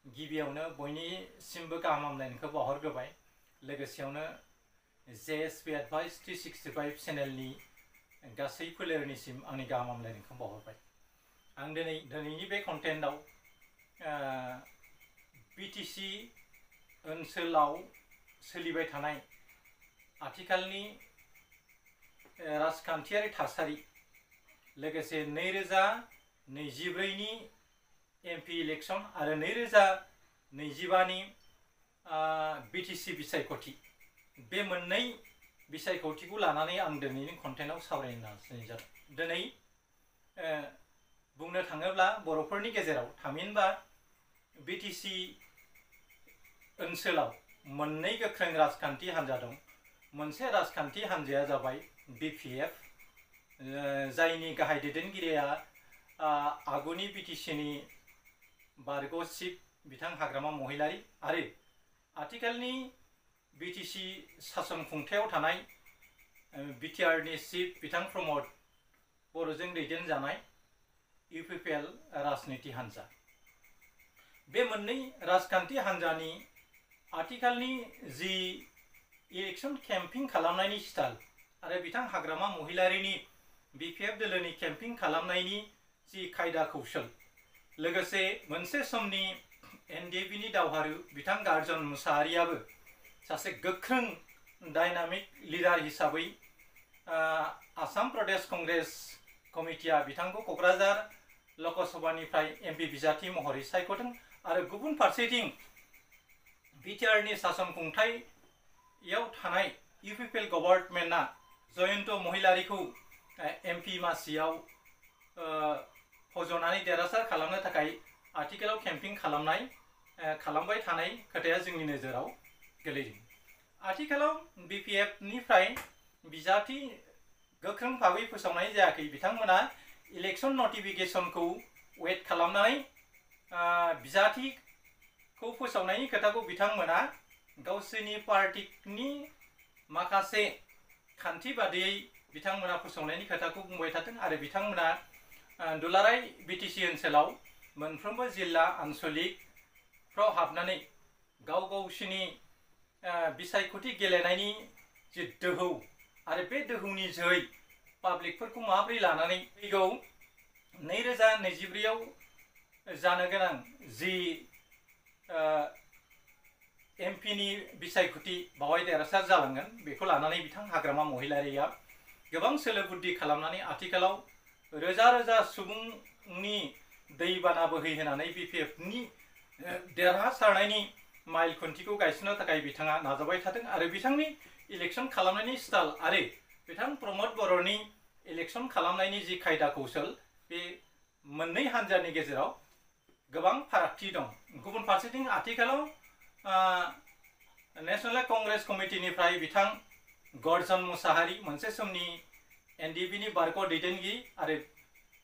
गिबियावनो बयनिसिमबो गाहाम हामलायनायखौ बावहरग्रोबाय। लोगोसेयावनो JSP Advice 365 चेनेलनि गासै फोलेरनिसिम आंनि गाहाम हामलायनायखौ बावहरबाय। आं दिनैनि बे कन्टेन्टआव BTC ओनसोलाव सोलिबाय थानाय आथिखालनि राजखान्थियारि थासारि लोगोसे 2024 नि MP इलेक्शन आरो 2025 नि BTC बिसायख'थि बे मोननै बिसायख'थिखौ लानानै आं दिनैनि कन्टेन्टआव सावरायनो नाजानाय जादों। दिनै बुंनो थाङोब्ला बर'फोरनि गेजेराव थामहिनबा BTC ओनसोलाव मोननै गोख्रों राजखान्थि हान्जा दं। मोनसे राजखान्थि हान्जाया जाबाय BPF, जायनि गाहाय दैदेनगिरिया आगुनि BTC नि बारग' चिफ बिथां हाग्रामा महिलारी आरो आथिखालनि BTC सासन खुंथायाव थानाय BTR नि चिफ बिथां प्रमद बर'जों दैदेनजानाय UPPL राजनीति हान्जा। बे मोननै राजखान्थि हान्जानि आथिखालनि जि इलेक्शन केम्पिं खालामनायनि स्टाइल आरो बिथां हाग्रामा महिलारीनि BPF दोलोनि केम्पिं खालामनायनि जि खायदा कौशल, लोगोसे मोनसे समनि NDP नि दावहारु बिथां गार्जन मुसाहारियाबो सासे गोख्रों डायनामिक लिडार हिसाबै आसाम प्रदेश कंग्रेस कमिटिया बिथांखौ क'क्राझार लकसभानिफ्राय MP बिजाथि महरै सायख'दों आरो गुबुन फारसेथिं BTR नि सासन खुंथायाव थानाय UPPL गभर्नमेन्टआ जयन्त महिलारीखौ MP मासियाव फज'नानै देरहासार खालामनो थाखाय आथिखालाव केम्पिं खालामबाय थानाय खोथाया जोंनि नोजोराव गोलैदों। आथिखालाव BPF निफ्राय बिजाथि गोख्रों भाबै फोसावनाय जायाखै। बिथांमोना इलेक्शन नटिफिकेशनखौ वेट खालामनानै बिजाथिखौ फोसावनायनि खोथाखौ बिथांमोना गावसोरनि पार्टिनि माखासे खान्थि बादियै बिथांमोना फोसावनायनि खोथाखौ बुंबाय थादों आरो बिथांमोना दुलाराय BTC ओनसोलाव मोनफ्रोमबो जिल्ला आनसलिकफ्राव हाबनानै गावसोरनि बिसायख'थि गेलेनायनि जि दोहौ आरो बे दोहौनि जोहै पाब्लिकफोरखौ माबोरै लानानै फैगौ 2024 आव जानो गोनां जि MP नि बिसायख'थि बावहाय देरहासार जालांगोन बेखौ लानानै बिथां हाग्रामा महिलारीया गोबां सोलो बुद्धि खालामनानै आथिखालाव रोजा रोजा सुबुंनि दैबाना बोहैहोनानै BPF नि देरहासारनायनि माइल खुन्थिखौ गायसननो थाखाय बिथाङा नाजाबाय थादों आरो बिथांनि इलेक्शन खालामनायनि स्टाइल आरो बिथां प्रमद बर'नि इलेक्शन खालामनायनि जि खायदा कौशल बे मोननै हान्जानि गेजेराव गोबां फारागथि दं। गुबुन फारसेथिं आथिखालाव नेशनेल कंग्रेस कमिटिनिफ्राय बिथां गर्जन मुसाहारी मोनसे समनि NDP नि बारग' दैदेनगिरि आरो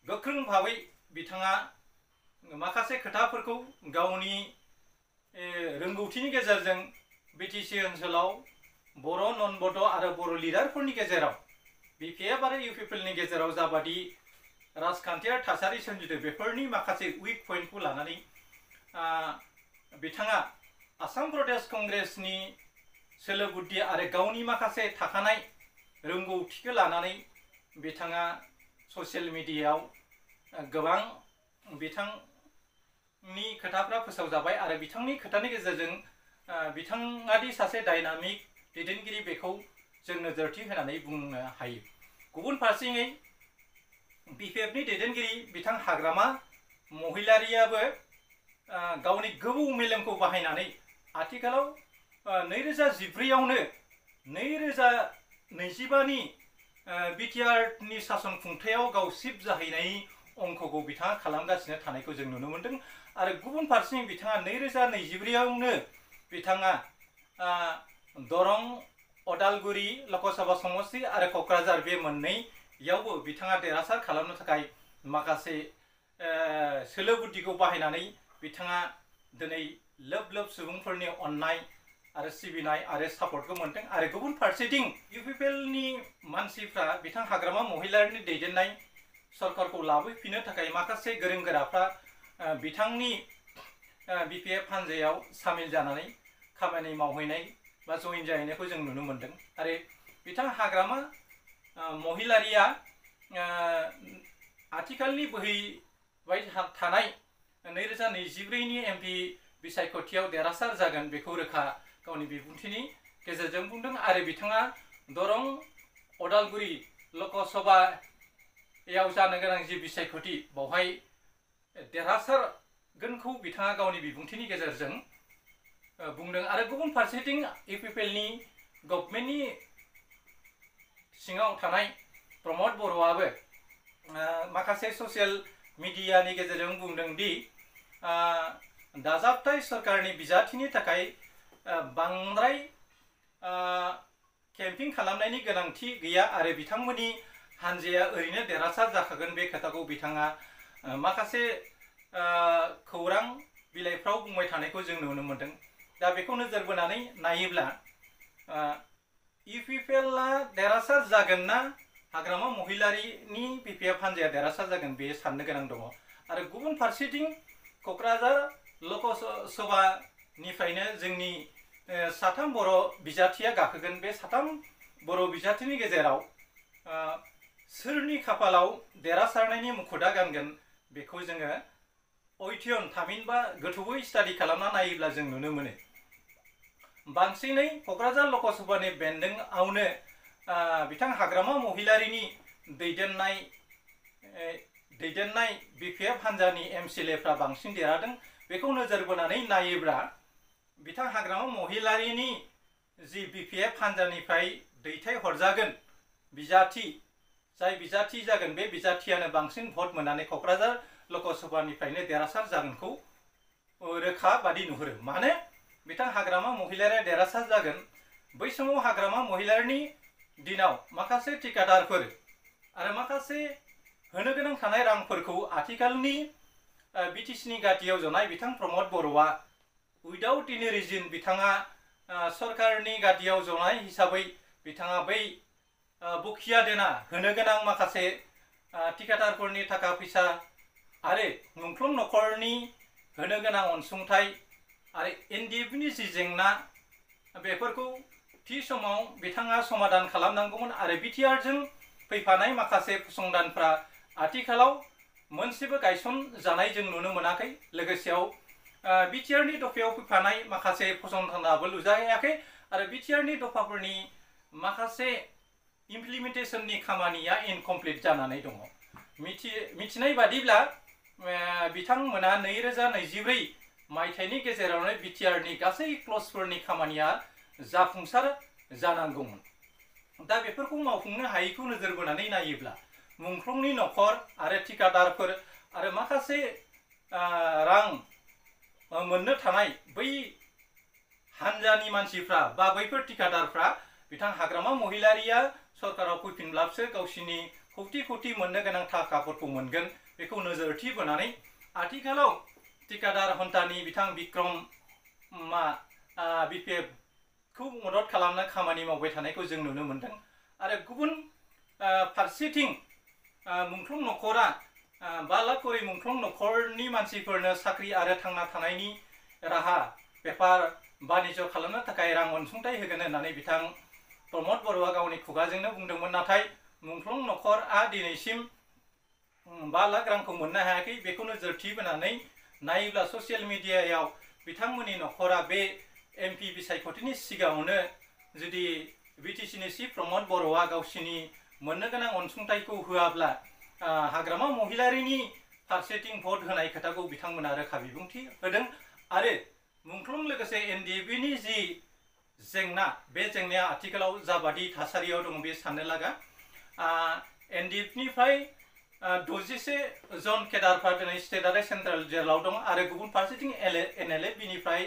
गोख्रों भाबै बिथाङा माखासे खोथाफोरखौ गावनि रोंगौथिनि गेजेरजों BTC ओनसोलाव बर' नन बड' आरो बर' लिडारफोरनि गेजेराव BPF आरो UPPL नि गेजेराव जाबादि राजखान्थियारि थासारि सोमजिदों बेफोरनि माखासे उइक पइन्टखौ लानानै बिथाङा आसाम प्रदेश कंग्रेसनि सोलो बुद्धि आरो गावनि माखासे थाखानाय रोंगौथिखौ लानानै बिथाङा ससियेल मिडियायाव गोबां बिथांनि खोथाफ्रा फोसावजाबाय आरो बिथांनि खोथानि गेजेरजों बिथाङादि सासे डायनामिक दैदेनगिरि बेखौ जों नोजोरथि होनानै बुंनो हायो। गुबुन फारसेयै BPF नि दैदेनगिरि बिथां हाग्रामा महिलारीयाबो गावनि गोबौ मेलेमखौ बाहायनानै आथिखालाव 2014 आवनो 2025 नि BTR नि सासन खुंथायाव गाव चिफ जाहैनायनि अंकखौ बिथाङा खालामगासिनो थानायखौ जों नुनो मोनदों आरो गुबुन फारसेथिं बिथाङा 2024 आवनो बिथाङा दरं अदालगुरि लकसभा समस्ति आरो क'क्राझार बे मोननैयावबो बिथाङा देरहासार खालामनो थाखाय माखासे सोलो बुद्धिखौ बाहायनानै बिथाङा दिनै लोब लोब सुबुंफोरनि अननाय आरो सिबिनाय आरो सापर्टखौ मोनदों आरो गुबुन फारसेथिं UPPL नि मानसिफ्रा बिथां हाग्रामा महिलारीनि दैदेननाय सरकारखौ लाबोफिननो थाखाय माखासे गोरों गोराफ्रा बिथांनि BPF हानजायाव सामिल जानानै खामानि मावहैनाय बा जइन जाहैनायखौ जों नुनो मोन्दों। आरो बिथां हाग्रामा महिलारिया आथिखालनि बोहैबाय थानाय 2024नि MP बिसायख'थियाव देरहासार जागोन बेखौ रोखा गावनि बिबुंथिनि गेजेरजों बुंदों। आरो बिथाङा दरं अदालगुरि लकसभायाव जानो गोनां जि बिसायख'थि बावहाय देरहासारगोनखौ बिथाङा गावनि बिबुंथिनि गेजेरजों बुंदों। आरो गुबुन फारसेथिं UPPLनि गभर्नमेन्टनि सिङाव थानाय प्रमद बर'आबो माखासे ससियेल मिडियानि गेजेरजों बुंदों दि दाजाबथाय सरकारनि बिजाथिनि थाखाय बांद्राय केम्पिं खालामनायनि गोनांथि गैया आरो बिथांमोननि हानजाया ओरैनो देरहासार जाखागोन बे खोथाखौ बिथाङा माखासे खौरां बिलाइफ्राव बुंबाय थानायखौ जों नुनो मोन्दों। दा बेखौ नोजोर बोनानै नायोब्ला UPPLआ देरहासार जागोन ना हाग्रामा महिलारिनि BPF हानजाया देरहासार जागोन बे साननो गोनां दङ। आरो गुबुन फारसेथिं क'क्राझार लकसभानिफ्रायनो जोंनि साथाम बर' बिजाथिया गाखोगोन। बे साथाम बर' बिजाथिनि गेजेराव सोरनि खाफालाव देरहासारनायनि मुखुता गानगोन बेखौ जोङो अध्ययन थामहिनबा गोथौयै स्टाडि खालामना नायोब्ला जों नुनो मोनो। बांसिनै क'क्राझार लकसभानि बेन्दोंआवनो बिथां हाग्रामा महिलारिनि दैदेननाय BPF हानजानि MCLAफ्रा बांसिन देरहादों। बेखौ नोजोर बोनानै नायोब्ला बिथां हाग्रामा महिलारिनि जि BPF हानजानिफ्राय दैथायहरजागोन बिजाथि जाय बिजाथि जागोन बे बिजाथियानो बांसिन भट मोननानै क'क्राझार लकसभानिफ्रायनो देरहासार जागोनखौ रोखा बादि नुहुरो। मानो बिथां हाग्रामा महिलारिया देरहासार जागोन बै समाव हाग्रामा महिलारिनि दिनाव माखासे ठिकादारफोर आरो माखासे होनो गोनां थानाय रांफोरखौ आथिखालनि BTCनि गादियाव जनाय बिथां प्रमद बर'आ उइदाउट एनि रिजन बिथाङा सरकारनि गादियाव जनाय हिसाबै बिथाङा बै बखिया देना होनो गोनां माखासे ठिकादारफोरनि थाखा फैसा आरो मुंख्लं नखरनि होनो गोनां अनसुंथाइ आरो NDFनि जि जेंना बेफोरखौ थि समाव बिथाङा समाधान खालामनांगौमोन। आरो BTRजों फैफानाय माखासे फसंथानफ्रा आथिखालाव मोनसेबो गायसनजानाय जों नुनो मोनाखै। लोगोसेयाव BTRनि दफायाव फैफानाय माखासे फसंथानाबो लुजायाखै आरो BTRनि दफाफोरनि माखासे इमप्लिमेन्टेसननि खामानिया इनकमप्लिट जानानै दङ। मिथिनाय बादिब्ला बिथांमोना 2024 मायथाइनि गेजेरावनो BTRनि गासै क्लजफोरनि खामानिया जाफुंसार जानांगौमोन। दा बेफोरखौ मावफुंनो हायैखौ नोजोर बोनानै नायोब्ला मुंख्लंनि नखर आरो ठिकादारफोर आरो माखासे रां मोननो थानाय बै हानजानि मानसिफ्रा बा बैफोर ठिकादारफ्रा बिथां हाग्रामा महिलारिया सरकाराव फैफिनब्लासो गावसिनि खौटि खौटि मोननो गोनां थाखाफोरखौ मोनगोन बेखौ नोजोरथि बोनानै आथिखालाव ठिकादार हन्तानि बिथां बिक्रमआ BPFखौ मदद खालामनो खामानि मावबाय थानायखौ जों नुनो मोन्दों। आरो गुबुन फारसेथिं मुंख्लं नखरा 5 लाख करि मुंख्लं नखरनि मानसिफोरनो साख्रि आरो थांना थानायनि राहा बेफार बानिज्य खालामनो थाखाय रां अनसुंथाइ होगोन होननानै बिथां प्रमद बर'आ गावनि खुगाजोंनो बुंदोंमोन। नाथाय मुंख्लं नखरआ दिनैसिम 5 लाख रांखौ मोननो हायाखै। बेखौ नोजोरथि बोनानै नायोब्ला ससियेल मिडियायाव बिथांमोननि नखरा बे MP बिसायख'थिनि सिगाङावनो जुदि BTCनि चिफ प्रमद बर'आ गावसिनि मोननो गोनां अनसुंथाइखौ होआब्ला हाग्रामा महिलारिनि फारसेथिं भट होनाय खोथाखौ बिथांमोना रोखा बिबुंथि होदों। आरो मुंख्लं लोगोसे NDFनि जि जेंना बे जेंनाया आथिखालाव जाबादि थासारियाव दं बे साननो लागा। NDFनिफ्राय 61 जन केडारफ्रा दिनै स्टेट आरो सेन्ट्रेल जेलाव दं आरो गुबुन फारसेथिं NLFनिफ्राय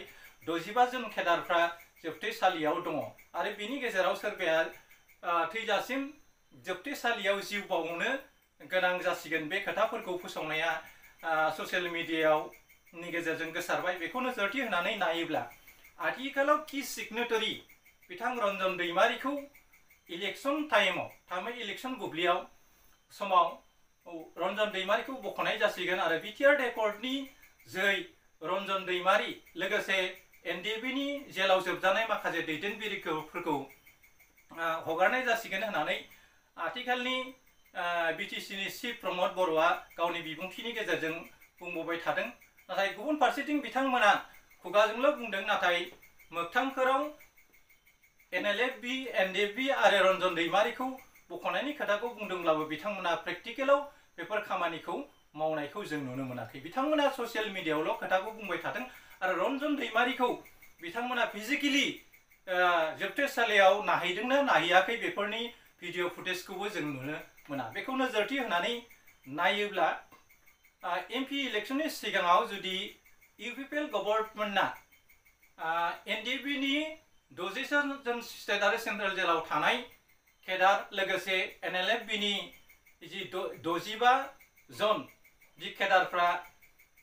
65 जन केडारफ्रा जोबथेसालियाव दङ आरो बिनि गेजेराव सोरबाया थैजासिम जोबथेसालियाव जिउ बावनो गोनां जासिगोन बे खोथाफोरखौ फोसावनाया ससियेल मिडियानि गेजेरजों गोसारबाय। बेखौ नोजोरथि होनानै नायोब्ला आथिखालाव की सिगनेटरि बिथां रन्जन दैमारिखौ इलेक्शन टाइमाव थारमाने इलेक्शन बुब्लियाव समाव रन्जन दैमारिखौ बख'नाय जासिगोन आरो BTR डेकर्डनि जै रन्जन दैमारि लोगोसे एनडिएफबि जेलाव जोबजानाय माखासे दैदेनगिरिफोरखौ हगारनाय जासिगोन होननानै आथिखालनि बिटिसिनि चिफ प्रमद बर'आ गावनि बिबुंथिनि गेजेरजों बुंबोबाय थादों। नाथाय गुबुन फारसेथिं बिथांमोना खुगाजोंल' बुंदों, नाथाय मोगथांफोराव एनएलएफबि एनडिएफबि आरो रन्जन दैमारिखौ बख'नायनि खोथाखौ बुंदोंब्लाबो बिथांमोना प्रेक्टिकेलाव बेफोर खामानिखौ मावनायखौ जों नुनो मोनाखै। बिथांमोना ससियेल मिडियायावल' खोथाखौ बुंबाय थादों आरो रन्जन दैमारिखौ बिथांमोना फिजिकेलि जोबथेसालियाव नायहैदोंना नायहैयाखै बेफोरनि भिडिअ फुटेजखौबो जों नुनो मोना। बेखौ नोजोरथि होनानै नायोब्ला एमपि इलेक्शननि सिगाङाव जुदि इउपिपिएल गभर्नमेन्टआ एनडिएफबिनि 67 जन स्टेट आरो सेन्ट्रेल जेलाव थानाय केडार लोगोसे एनएलएफबिनि जि 65 जन जि केडारफ्रा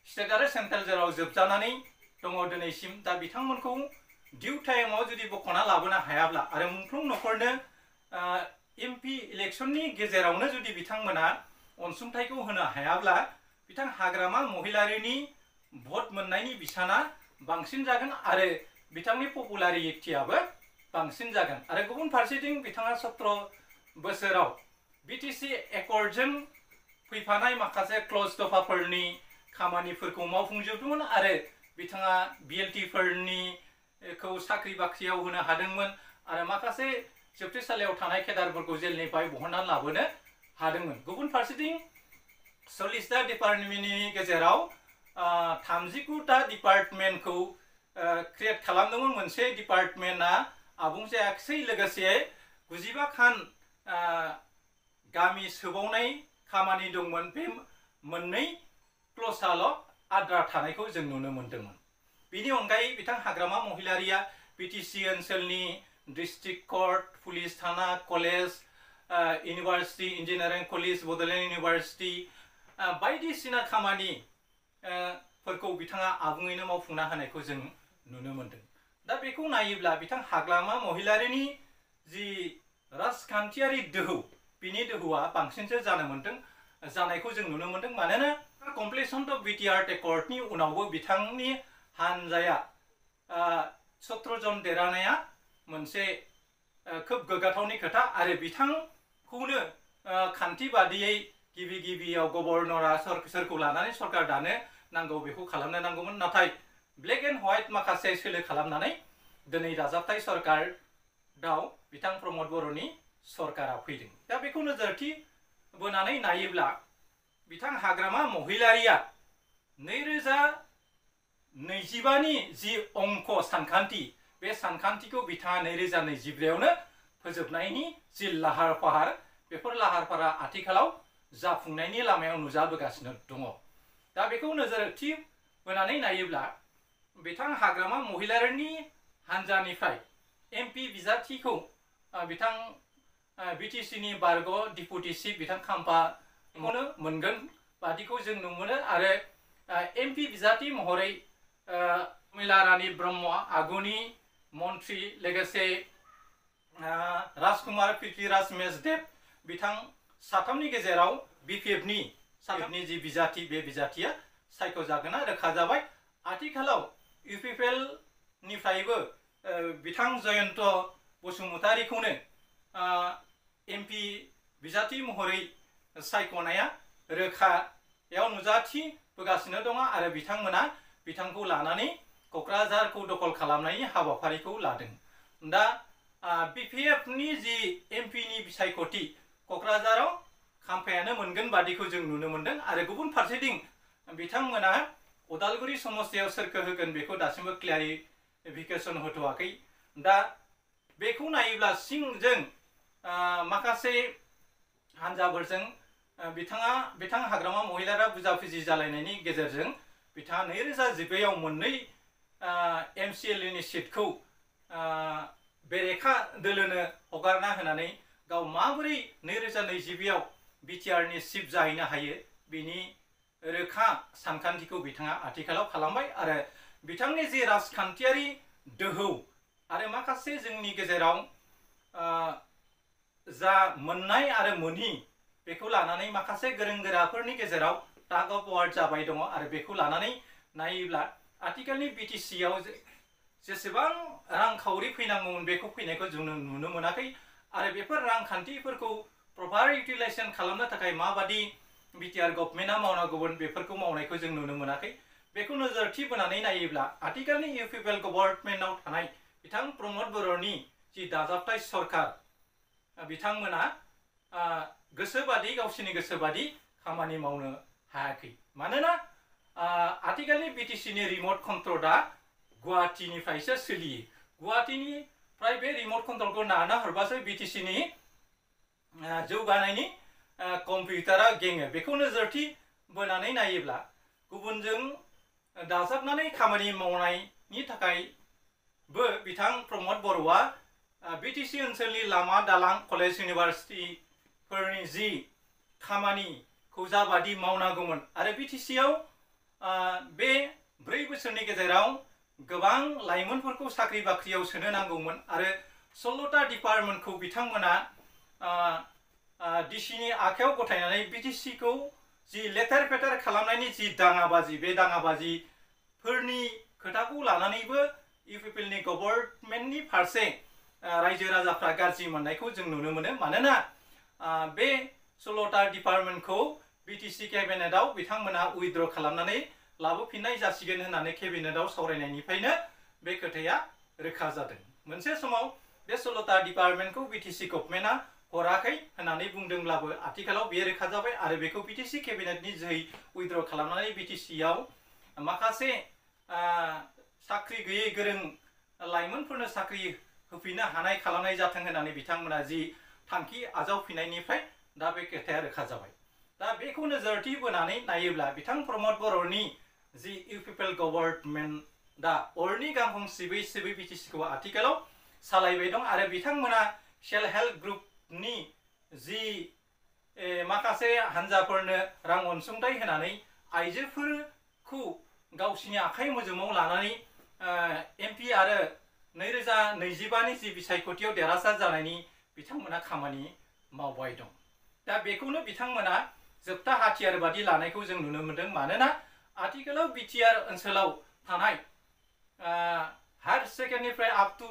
स्टेट आरो सेन्ट्रेल जेलाव जोबजानानै दङ दिनैसिम, दा बिथांमोनखौ डिउ टाइमाव जुदि बख'ना लाबोनो हायाब्ला आरो मोनफ्रोम न'खरनो एमपि इलेक्शननि गेजेरावनो जुदि बिथांमोना अनसुंथाइखौ होनो हायाब्ला बिथां हाग्रामा महिलारिनि भट मोननायनि बिसाना बांसिन जागोन आरो बिथांनि पपुलारिटियाबो बांसिन जागोन। आरो गुबुन फारसेथिं बिथाङा 17 बोसोराव बिटिसि एकर्डजों फैफानाय माखासे क्लज दफाफोरनि खामानिफोरखौ मावफुंजोबदोंमोन आरो बिथाङा बिएलटिफोरनिखौ साख्रि बाख्रियाव होनो हादोंमोन आरो माखासे जोबथेसालियाव थानाय केडारफोरखौ जेलनिफ्राय बहननानै लाबोनो हादोंमोन। गुबुन फारसेथिं 40टा डिपार्टमेन्टनि गेजेराव 39टा डिपार्टमेन्टखौ क्रिएट खालामदोंमोन। मोनसे डिपार्टमेन्टआ आबुं जायाखिसै, लोगोसे 95 खान गामि सोबावनाय खामानि दंमोन। बे मोननै क्लजआल' आद्रा थानायखौ जों नुनो मोन्दोंमोन। बेनि अनगायै बिथां हाग्रामा महिलारिया बिटिसि ओनसोलनि डिस्ट्रिक्ट कोर्ट, पुलिस थाना, college, university, engineering college, Bodoland university बायदिसिना खामानि फोरखौ बिथाङा आबुङैनो मावफुंना होनायखौ जों नुनो मोन्दों। दा बेखौ नायोब्ला बिथां हाग्रामा महिलारिनि जि राजखान्थियारि दोहौ, बिनि दोहौआ बांसिनसो जानायखौ जों नुनो मोन्दों। मानोना कमप्लिसन अफ बिटिआर एकर्डनि उनावबो बिथांनि हानजाया 17 जन देरहानाया मोनसे खोब गोग्गाथावनि खोथा आरो बिथांखौनो खान्थि बादियै गिबियाव गभर्नरा सोरखौ लानानै सरकार दानो नांगौ बेखौ खालामनो नांगौमोन। नाथाय ब्लेक एन्ड व्हाइट माखासे सोलो खालामनानै दिनै दाजाबथाय सरकाराव बिथां प्रमद बर'नि सरकारा फैदों। दा बेखौ नोजोरथि बोनानै नायोब्ला बिथां हाग्रामा महिलारिया 2025 नि जि अंक सानखान्थि, बे सानखान्थिखौ बिथाङा 2024आवनो फोजोबनायनि जि लाहार फाहार, बेफोर लाहार फाहारा आथिखालाव जाफुंनायनि लामायाव नुजाबोगासिनो दङ। दा बेखौ नोजोरथि बोनानै नायोब्ला बिथां हाग्रामा महिलारिनि हानजानिफ्राय एमपि बिजाथिखौ बिथां बिटिसिनि बारग' डिपुटि चिफ बिथां खाम्फाखौनो मोनगोन बादिखौ जों नुनो मोनो आरो एमपि बिजाथि महरै उर्मिला रानी ब्रह्म आगुनि मन्त्रि लोगोसे राजकुमार पृथ्वीराज मेसदेव बिथां साथामनि गेजेराव बिपिएफनि जि बिजाथि, बे बिजाथिया सायख'जागोना रोखा जाबाय। आथिखालाव इउपिपिएल निफ्रायबो बिथां जयन्त बसुमतारीखौनो एमपि बिजाथि महरै सायख'नाया रोखायाव नुजाथिबोगासिनो दङ आरो बिथांमोना बिथांखौ लानानै क'क्राझारखौ दखल खालामनायनि हाबाफारिखौ लादों। दा बिपिएफनि जि एमपिनि बिसायख'थि क'क्राझाराव खाम्फायानो मोनगोन बादिखौ जों नुनो मोन्दों आरो गुबुन फारसेथिं बिथांमोना उदालगुरि समस्तियाव सोरखौ होगोन बेखौ दासिमबो क्लियारिफिकेसन होथ'वाखै। दा बेखौ नायोब्ला सिंजों माखासे हानजाफोरजों बिथां हाग्रामा महिलारा बुजाफुजि जालायनायनि गेजेरजों बिथाङा 2014आव मोननै एमसिएलनि सिटखौ बेरेखा दोलोनो हगारना होनानै गाव माबोरै 2022आव बिटिआरनि चिफ जाहैनो हायो बिनि रोखा सानखान्थिखौ बिथाङा आथिखालाव खालामबाय आरो बिथांनि जि राजखान्थियारि दोहौ आरो माखासे जोंनि गेजेराव जा मोननाय आरो मोनि, बेखौ लानानै माखासे गोरों गोराफोरनि गेजेराव टाग अफ वार जाबाय दङ आरो बेखौ लानानै नायोब्ला आथिखालनि BTC आव जेसेबां रांखावरि फैनांगौमोन बेखौ फैनायखौ जों नुनो मोनाखै आरो बेफोर रांखान्थिफोरखौ प्रपार इउटिलाइजेशन खालामनो थाखाय माबादि बिटिआर गभर्नमेन्टआ मावनांगौमोन बेफोरखौ मावनायखौ जों नुनो मोनाखै। बेखौ नोजोरथि बोनानै नायोब्ला आथिखालनि इउपिपिएल गभर्नमेन्टआव थानाय बिथां प्रमद बर'नि जि दाजाबथाय सरकार बिथांमोना गोसोबादि गावसिनि गोसोबादि खामानि मावनो हायाखै। मानोना आथिखालनि BTCनि रिमट कन्ट्रलआ गुवाहाटीनिफ्रायसो सोलियो। गुवाहाटीनिफ्राय बे रिमट कन्ट्रलखौ नारना हरबासो BTCनि जौगानायनि कम्पिउटारा गेङो। बेखौ नोजोरथि बोनानै नायोब्ला गुबुनजों दाजाबनानै खामानि मावनायनि थाखायबो बिथां प्रमद बर'आ BTC ओनसोलनि लामा दालां कलेज इउनिभारसिटिफोरनि जि खामानिखौ जाबादि मावनांगौमोन आरो BTC आव बे 4 बोसोरनि गेजेराव गोबां लाइमोनफोरखौ साख्रि बाख्रियाव सोनो नांगौमोन आरो 16टा डिपार्टमेन्टखौ बिथांमोना DCनि आखायाव गथायनानै BTCखौ जि लेथेर फेथेर खालामनायनि जि दाङाबाजि बे दाङाबाजिफोरनि खोथाखौ लानानैबो इउपिपिएलनि गभर्नमेन्टनि फारसे रायजो राजाफ्रा गाज्रि मोननायखौ जों नुनो मोनो। मानोना बे 16टा डिपार्टमेन्टखौ BTC केबिनेटआव बिथांमोना उइथड्र खालामनानै लाबोफिननाय जासिगोन होननानै केबिनेटआव सावरायनायनिफ्रायनो बे खोथाया रोखा जादों। मोनसे समाव बे 16टा डिपार्टमेन्टखौ BTC गभर्नमेन्टआ हराखै होननानै बुंदोंब्लाबो आथिखालाव बेयो रोखा जाबाय आरो बेखौ BTC केबिनेटनि जोहै उइथड्र खालामनानै BTC आव माखासे साख्रि गैयै गोरों लाइमोनफोरनो साख्रि होफिननो हानाय खालामनाय जाथों होननानै बिथांमोना जि थांखि आजावफिननायनिफ्राय दा बे खोथाया रोखा जाबाय। दा बेखौ नोजोरथि बोनानै नायोब्ला बिथां प्रमद बर'नि जि इउपिपिएल गभर्नमेन्टआ अरनि गांखं सिबै सिबै BTCखौ आथिखालाव सालायबाय दं आरो बिथांमोना सेल्फ हेल्प ग्रुपनि जि माखासे हान्जाफोरनो रां अनसुंथाइ होनानै आइजोफोरखौ गावसिनि आखाइ मोजोमाव लानानै MP आरो 2025नि जि बिसायख'थियाव देरहासार जानायनि बिथांमोना खामानि मावबाय दं। दा बेखौनो बिथांमोना जोबथा हाथियार बादि लानायखौ जों नुनो मोनदों। मानोना आथिखालाव बिटिआर ओनसोलाव थानाय हायार सेकेन्डारिनिफ्राय आप टु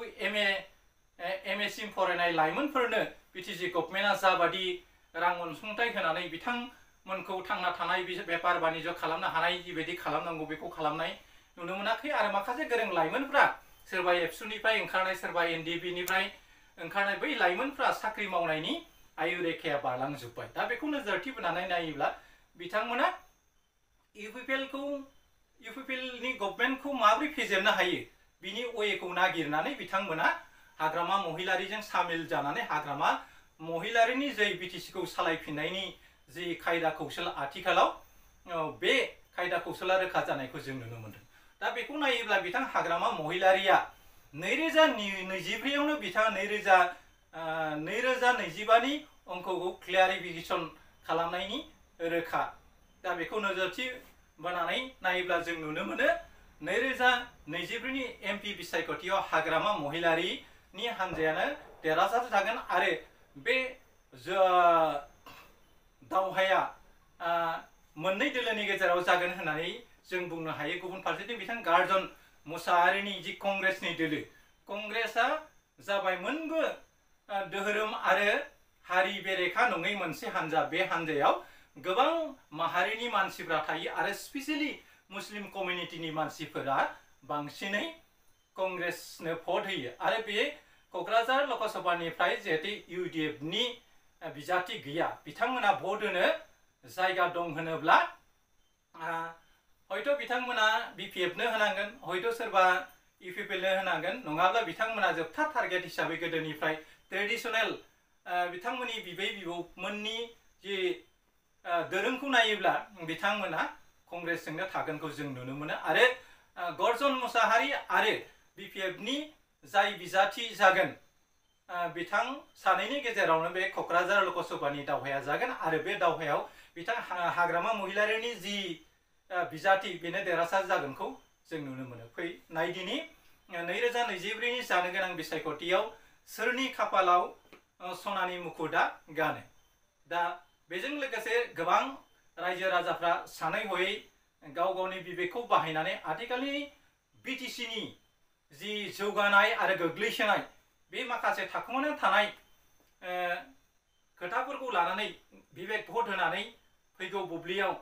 MA सिम फरायनाय लाइमोनफोरनो BTC गभर्नमेन्टआ जाबादि रां अनसुंथाइ होनानै बिथांमोनखौ थांना थानाय बेफार बानिज्य खालामनो हानाय जिबायदि खालामनांगौ बेखौ खालामनाय नुनो मोनाखै आरो माखासे गोरों लाइमोनफ्रा सोरबा एबसुनिफ्राय ओंखारनाय सोरबा NDBनिफ्राय ओंखारनाय बै लाइमोनफ्रा साख्रि मावनायनि आयु रेखाया बारलांजोब्बाय। दा बेखौ नोजोरथि बोनानै नायोब्ला बिथांमोना इउपिपिएलनि गभर्नमेन्टखौ माबोरै फेजेननो हायो बिनि वेखौ नागिरनानै बिथांमोना हाग्रामा महिलारिजों सामिल जानानै हाग्रामा महिलारिनि जै BTCखौ सालायफिननायनि जि खायदा कौशल आथिखालाव बे खायदा कौशला रोखा जानायखौ जों नुनो मोनदों। दा बेखौ नायोब्ला बिथां हाग्रामा महिलारिया 2024आवनो बिथाङा 2025नि अंकखौ क्लियारिफिकेसन खालामनायनि रोखा। दा बेखौ नोजोरथि बोनानै नायोब्ला जों नुनो मोनो 2024नि MP बिसायख'थियाव हाग्रामा महिलारिनि हान्जायानो देरहासार जागोन आरो बे दावहाया मोननै दोलोनि गेजेराव जागोन होननानै जों बुंनो हायो। गुबुन फारसेथिं बिथां गार्जन मुसाहारिनि जि कंग्रेसनि दोलो, कंग्रेसआ जाबाय मोनबो धोरोम आरो हारि बेरेखा नङै मोनसे हान्जा। बे हान्जायाव गोबां माहारिनि मानसिफ्रा थायो आरो स्पेसियेलि मुस्लिम कमिउनिटिनि मानसिफोरा बांसिनै कंग्रेसनो भट होयो आरो बे क'क्राझार लकसभानिफ्राय जिहेतु UDFनि बिजाथि गैया बिथांमोना भट होनो जायगा दं होनोब्ला हयथ' बिथांमोना BPFनो होनांगोन, हयथ' सोरबा इउपिपिएलनो होनांगोन, नङाब्ला बिथांमोना जोबथा टारगेट हिसाबै गोदोनिफ्राय ट्रेडिशनेल बिथांमोननि बिबै बिबौमोननि जि दोरोंखौ नायोब्ला बिथांमोना कंग्रेसजोंनो थागोनखौ जों नुनो मोनो आरो गर्जन मुसाहारि आरो BPFनि जाय बिजाथि जागोन बिथां सानैनि गेजेरावनो बे क'क्राझार लकसभानि दावहाया जागोन आरो बे दावहायाव बिथां हाग्रामा महिलारिनि जि बिजाथि बेनो देरहासार जागोनखौ जों नुनो मोनो। नायदिनि 2024नि जानो गोनां बिसायख'थियाव सोरनि खाफालाव सनानि मुकुटआ गानो। दा बेजों लोगोसे गोबां रायजो राजाफ्रा सानै हयै गाव गावनि बिबेकखौ बाहायनानै आथिखालनि BTC-नि जि जौगानाय आरो गोग्लैसोनाय बे माखासे थाखोमानानै थानाय खोथाफोरखौ लानानै बिबेक भट होनानै फैगौ बुब्लियाव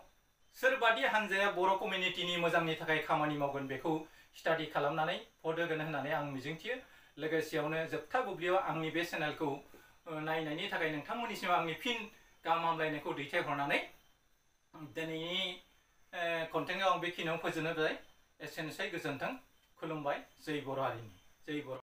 सोरबादि हान्जाया बर' कमिउनिटिनि मोजांनि थाखाय खामानि मावगोन बेखौ स्टाडि खालामनानै भट होगोन होननानै आं मिजिंथियो। लोगोसेयावनो जोबथा बुब्लियाव आंनि बे चेनेलखौ नायनायनि थाखाय नोंथांमोननिसिम आंनि फिन गाहाम हामलायनायखौ दैथायहरनानै दिनैनि कन्टेन्टआव आं बेखिनियाव फोजोबनाय जाबाय। एसेनोसै, गोजोन्थों, खुलुमबाय, जै बर' हारिनि, जै बर'।